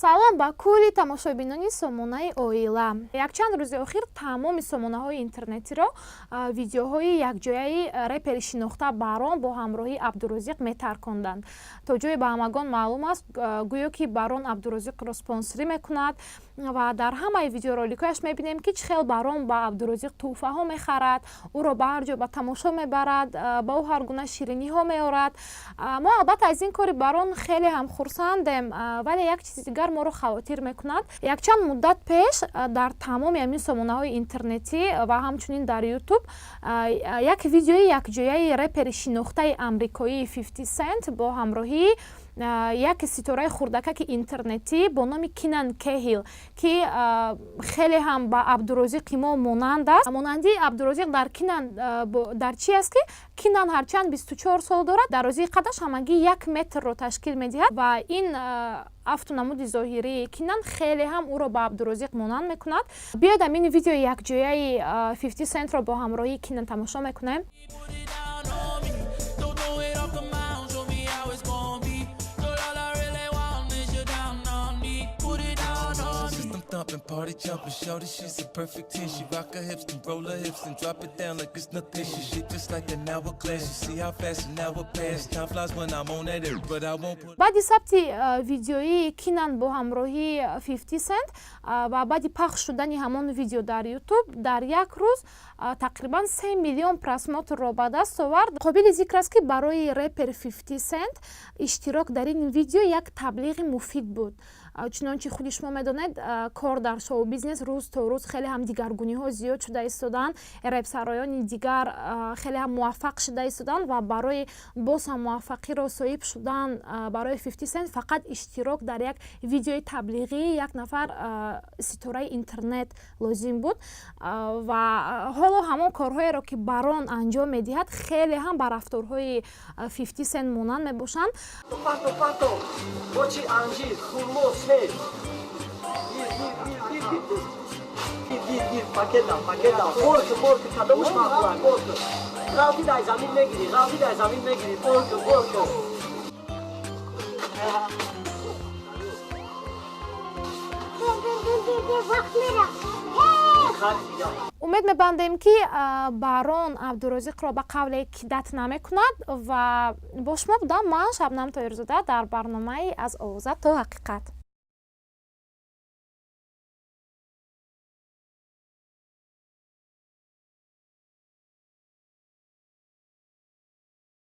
Салом ба кулли тамошобинони сомонаи «Оила». Якчанд рӯзи охир тамоми сомонаҳои интернетиро видеоҳои якҷояи репери шинохта Барон бо ҳамроҳии Абдурозиқ метарконданд. То ҷое ба ҳамагон маълум аст, гӯё ки Барон Абдурозиқро спонсорӣ мекунад ва дар ҳамаи видеороликҳояш мебинем, ки чӣ хел Барон ба Абдурозиқ тӯҳфаҳо мехарад, ӯро ба ҳар ҷо ба тамошо мебарад, ба ӯ ҳар гуна шириниҳо меорад. Мо, албатта, аз ин кори Барон хеле ҳам хурсандем, вале як чизи дигар моро хавотир мекунад. Якчанд муддат пеш дар тамоми ҳамин сомонаҳои интернетӣ ва ҳамчунин дар Ютуб як видеои якҷояи репери шинохтаи амрикоии 50 Cent бо ҳамроҳии як ситораи хурдакаки интернетӣ бо номи Кинан Кеҳил, ки хеле ҳам ба Абдурозиқи мо монанд аст. Монандии Абдурозиқ дар Кинан дар чи аст, ки Кинан ҳарчанд 24 сол дорад, дарозии қадаш ҳамагӣ 1 метрро ташкил медиҳад ва ин афту намуди зоҳирии Кинан хеле ҳам ӯро ба Абдурозиқ монанд мекунад. Биёед, ҳамин видеои якҷояи 50 Центро бо ҳамроҳии Кинан тамошо мекунем. Put it down on me. Don't throw it off the mound, show me how it's gonna be. Girl, all I really want is you down on me. Put it down on me. System thumping, party jumping, shorty, she's a perfect 10. She rock her hips and roll her hips and drop it down like it's nothing. She shit just like an hourglass. You see how fast an hour pass. Time flies when I'm on that air, but I won't put. Баъди сабти видеоии Кинан бо ҳамроҳии 50 Cent ва баъди пахш шудани ҳамон видео дар Ютуб, дар як рӯз тақрибан 3 миллион просмотрро ба даст овард. Қобили зикр аст, ки барои репер 50 Cent иштирок дар ин видео як таблиғи муфид буд. Чунончи худи шумо медонед, кор дар шоу-бизнес рӯз то рӯз хеле ҳам дигаргуниҳо зиёд шуда истодаанд, репсароёни дигар хеле ҳам муваффақ шуда истодаанд ва барои боз ҳам муваффақиро соҳиб шудан барои 50 Cent фақат иштирок дар як видеои таблиғии як нафар ситораи интернет лозим буд. Ва ҳоло ҳамон корҳоеро, ки Барон анҷом медиҳад, хеле ҳам ба рафторҳои 50 Cent монанд мебошанд. Пато, пато, бочи, анҷир, хурмо, себ. Гир, гир, гир, гир, гир, гир, гир, гир, пакета, пакета, борки, борки, кадомуш маъқулай, борки. Ғалти дар замин мегирӣ, ғалти дар замин мегирӣ, борки, борки. Вақт мера. Хак дига. Умед мебандем, ки Барон Абдурозиқро ба қавле кидать намекунад. Ва бо шумо будам ман, Шабнам Тоирзода, дар барномаи «Аз овоза то ҳақиқат».